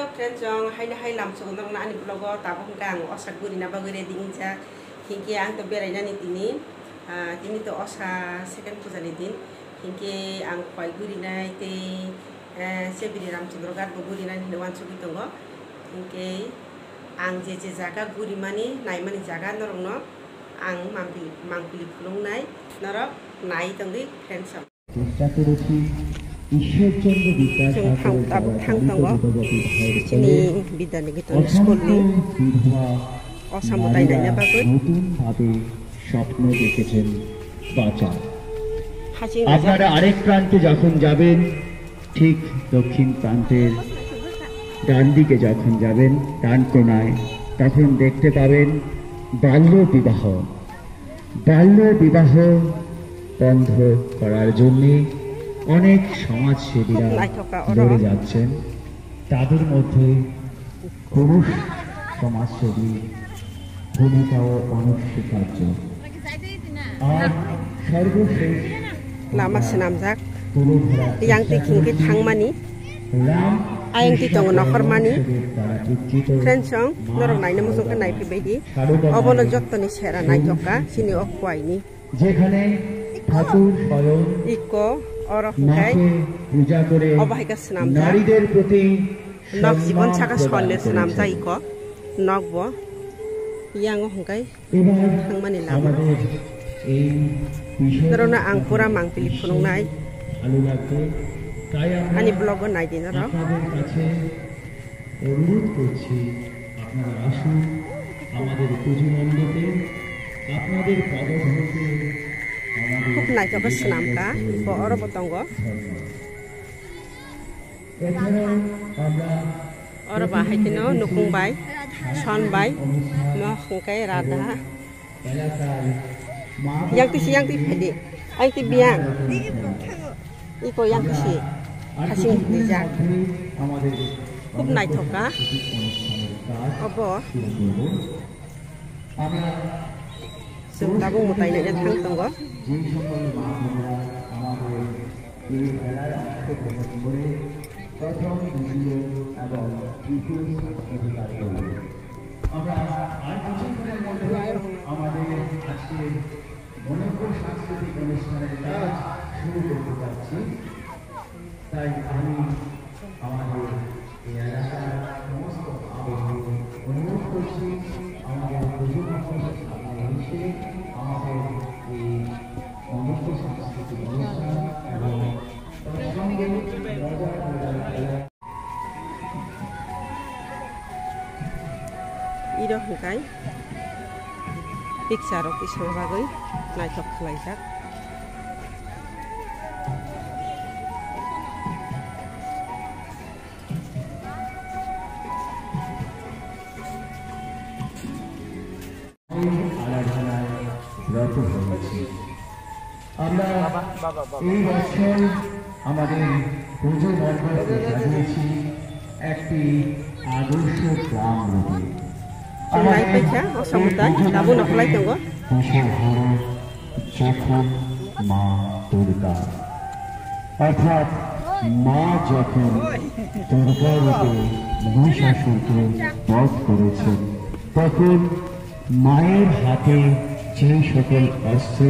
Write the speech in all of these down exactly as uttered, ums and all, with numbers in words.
Friends, chwng haino hai lamsogo norokno ani vlog o tabuk hwnkhe ang osa gurina bagwi ready wngjak. Hinkhe ang to berainani tini, ah, tini to osa second puja ni din. Hinkhe ang khwai gurinai tei, eh, Sebiri Ramchandra Ghat bo gurinani hinwi uansugwi tongo. Hinkhe ang je je jaga gurimani, naimani jaga norokno ang mangpili, mangpili phunuknai, norok nai tongwi friends. চেষ্টা করেছি ঈশ্বরচন্দ্র বিদ্যাসাগরের ঠাকুর দ্বারা চালিত ঠাকুর বিদ্যালয়ে অসংখ্য বিধবা নারীরা নতুনভাবে স্বপ্ন দেখেছেন বাঁচার। আপনারা আরেক প্রান্তে যখন যাবেন, ঠিক দক্ষিণ প্রান্তের ডান দিকে যখন যাবেন, ডান কোণায়, তখন দেখতে পাবেন বাল্য বিবাহ। বাল্য বিবাহ বন্ধ করার জন্য অনেক সমাজসেবীরা লড়ে যাচ্ছেন। তাদের মধ্যে পুরুষ সমাজসেবী ভূমিকাও অনস্বীকার্য। আর সর্বশেষ lama swnamjak. Yang twi khingkhe thangmani. Ayang twi tongo nokhormani. Friends, chwng norok naina muchungkha, naiphi baidi. Obono jottoni sera naithokha chini o khwaini. যেখানে ঠাকুর স্বয়ং iko oro hwnkhe মাকে পূজা করে obo hai khe swnamjak. নারীদের প্রতি Nok jibon saka sonle swnamjak iko. Nok bo yang o hwnkhe thangmani lama. Norokno ang pura mangpili phunuknai. Ani vlog o naidi norok. অনুরোধ করছি, আপনারা আসুন আমাদের পুজো মণ্ডপে, আপনাদের পদধূলিতে আমাদের Khub naithok khe swnamkha, bo oro bo tongo. এছাড়াও আমরা Oro ba hai kheno nukung bai, son bai, mo hwnkhe rada. Yang twi si, yang twi phaidi. Yang twi biyang. Iko yang twi si. Hasing twi jak. Khub naithok kha. Obo. Chwng tabuk mwtai naina thang tongo. এই খেলায় অংশগ্রহণ করে প্রথম, দ্বিতীয় এবং তৃতীয় স্থান অধিকার করবে। আমরা আর কিছুক্ষণের মধ্যে আমাদের আজকের মণিপুর সাংস্কৃতিক অনুষ্ঠানের কাজ শুরু করতে যাচ্ছি। তাই আমি আমাদের এই এলাকার সমস্ত মা বোনদের অনুরোধ করছি, আমাদের পুজো মণ্ডপের সামনে এসে আমাদের এই নৃত্য সাংস্কৃতিক অনুষ্ঠান এবং তার সঙ্গে মজার মজার খেলা। Iro hwnkhe picture rok tisana bagwi naithok khlaijak. আরাধনায় ব্রত হয়েছি। আমরা এই বছর আমাদের পুজো মণ্ডপকে সাজিয়েছি একটি আদর্শ গ্রাম রূপে। Chwng nai paikha o samung tai tabuk no khlai tongo. বিশেষ হলো যখন মা দুর্গা, অর্থাৎ মা যখন দুর্গা রূপে মহিষাসুরকে বধ করেছেন, তখন মায়ের হাতে যে সকল অস্ত্র,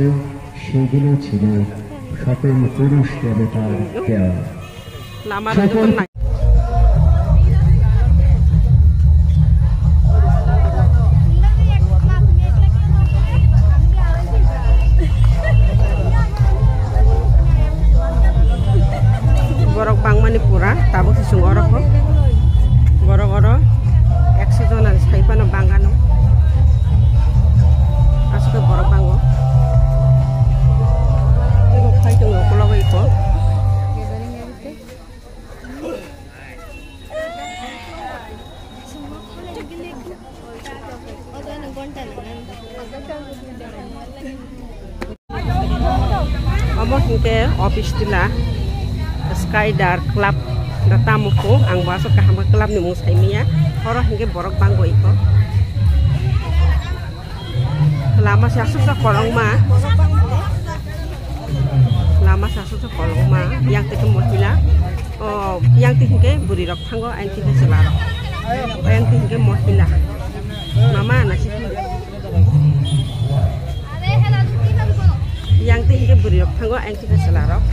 সেগুলো ছিল সকল পুরুষ দেবতার দেওয়া। Lama rok joto nai. Borok bangmani pura tabuk se chwng oro kho. Borok oro ekso jona sai phano bangano. Aswk borok bango. Tei bo phai tongo ukulok bai kho. Omo hwnkhe office tila Sky Dar Club da tamo kho, ang bo aswk kaham khe club ni mung sai manya. Oro hwnkhe borok bangwi kho. Lama se aswk kolokma. Lama se aswk kolokma. Yang twi khe mohila. O, yang twi hwnkhe bwrwi rok thango, ayang twi hwnkhe chwla rok. Ayang twi hwnkhe mohila. Mama na si. Yang twi hwnkhe bwrwi rok thango, ayang twi hwnkhe chwla rok.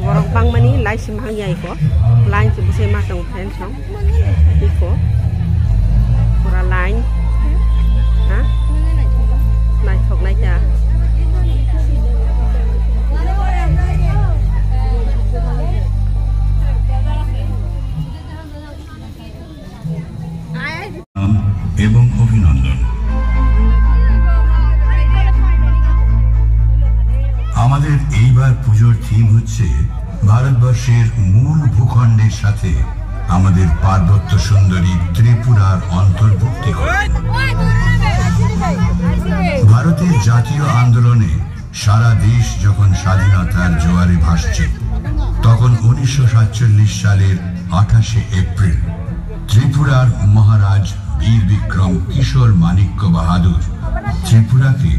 Borok bangmani lai se mang ya iko. Line se bwsai ma tongo fence rok. Iko. Pura line. Ha? Naithok naikha. এবং অভিনন্দন। আমাদের এইবার পুজোর থিম হচ্ছে ভারতবর্ষের মূল ভূখণ্ডের সাথে আমাদের পার্বত্য সুন্দরী ত্রিপুরার অন্তর্ভুক্তিকরণ। ভারতের জাতীয় আন্দোলনে সারা দেশ যখন স্বাধীনতার জোয়ারে ভাসছে, তখন উনিশশো সাতচল্লিশ সালের আঠাশে এপ্রিল ত্রিপুরার মহারাজ বীর বিক্রম কিশোর মাণিক্য বাহাদুর ত্রিপুরাকে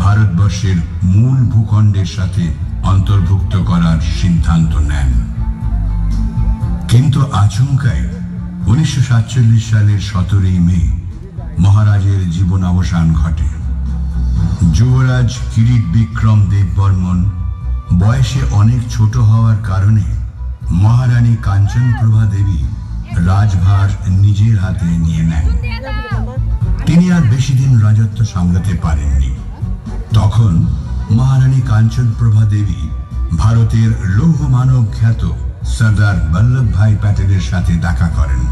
ভারতবর্ষের মূল ভূখণ্ডের সাথে অন্তর্ভুক্ত করার সিদ্ধান্ত নেন। কিন্তু আচমকাই উনিশশো সাতচল্লিশ সালের সতেরোই মে মহারাজের জীবনাবসান ঘটে। যুবরাজ কিরিট বিক্রম দেববর্মন বয়সে অনেক ছোট হওয়ার কারণে মহারানী কাঞ্চনপ্রভা দেবী রাজভার নিজের হাতে নিয়ে নেন। তিনি আর বেশি দিন রাজত্ব সামলাতে পারেননি। তখন মহারানী কাঞ্চনপ্রভা দেবী ভারতের লৌহ মানব খ্যাত সর্দার বল্লভভাই প্যাটেলের সাথে দেখা করেন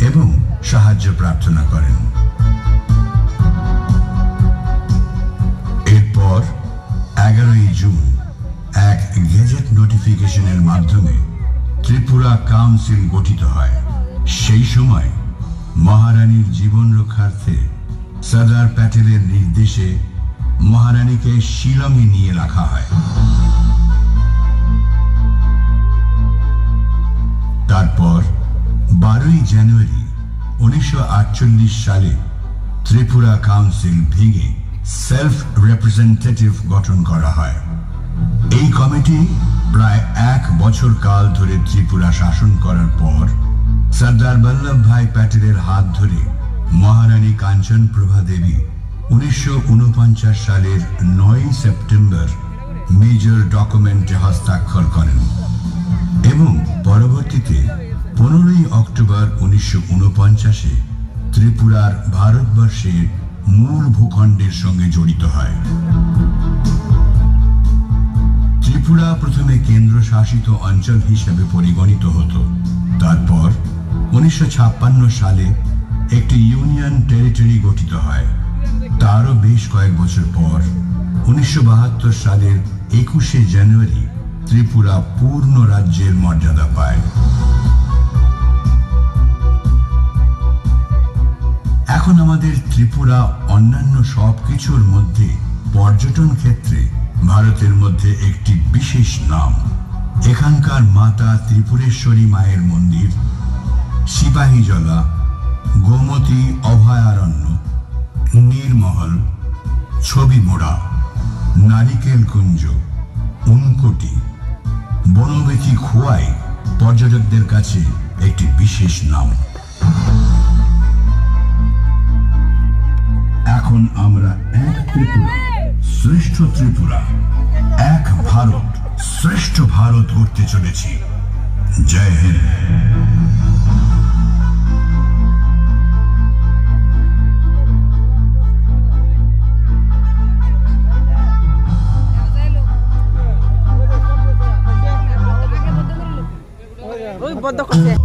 এবং সাহায্য প্রার্থনা করেন। এরপর এগারোই জুন এক গেজেট নোটিফিকেশনের মাধ্যমে ত্রিপুরা কাউন্সিল গঠিত হয়। সেই সময় মহারানীর জীবন রক্ষার্থে সর্দার প্যাটেলের নির্দেশে মহারানীকে শিলংয়ে নিয়ে রাখা হয়। তারপর বারোই জানুয়ারি উনিশশো আটচল্লিশ সালে ত্রিপুরা কাউন্সিল ভেঙে সেলফ রিপ্রেজেন্টেটিভ গঠন করা হয়। এই কমিটি প্রায় এক বছর কাল ধরে ত্রিপুরা শাসন করার পর সর্দার বল্লভভাই প্যাটেলের হাত ধরে মহারানী কাঞ্চনপ্রভা দেবী উনিশশো ঊনপঞ্চাশ সালের নয়ই সেপ্টেম্বর মেজর ডকুমেন্টে হস্তাক্ষর করেন এবং পরবর্তীতে পনেরোই অক্টোবর উনিশশো ঊনপঞ্চাশে ত্রিপুরার ভারতবর্ষের মূল ভূখণ্ডের সঙ্গে জড়িত হয়। ত্রিপুরা প্রথমে কেন্দ্রশাসিত অঞ্চল হিসেবে পরিগণিত হতো। তারপর উনিশশো ছাপ্পান্ন সালে একটি ইউনিয়ন টেরিটরি গঠিত হয়। তারও বেশ কয়েক বছর পর উনিশশো বাহাত্তর সালের একুশে জানুয়ারি ত্রিপুরা পূর্ণ রাজ্যের মর্যাদা পায়। এখন আমাদের ত্রিপুরা অন্যান্য সব কিছুর মধ্যে পর্যটন ক্ষেত্রে ভারতের মধ্যে একটি বিশেষ নাম। এখানকার মাতা ত্রিপুরেশ্বরী মায়ের মন্দির, সিপাহীজলা, গোমতী অভয়ারণ্য, নীরমহল, ছবিমুড়া, নারিকেল কুঞ্জ, উনকোটি, বনবীথি খোয়াই পর্যটকদের কাছে একটি বিশেষ নাম। এখন আমরা এক ত্রিপুরা, শ্রেষ্ঠ ত্রিপুরা, এক ভারত, শ্রেষ্ঠ ভারত গড়তে চলেছি। জয় হিন্দ। Oi, bodo kose.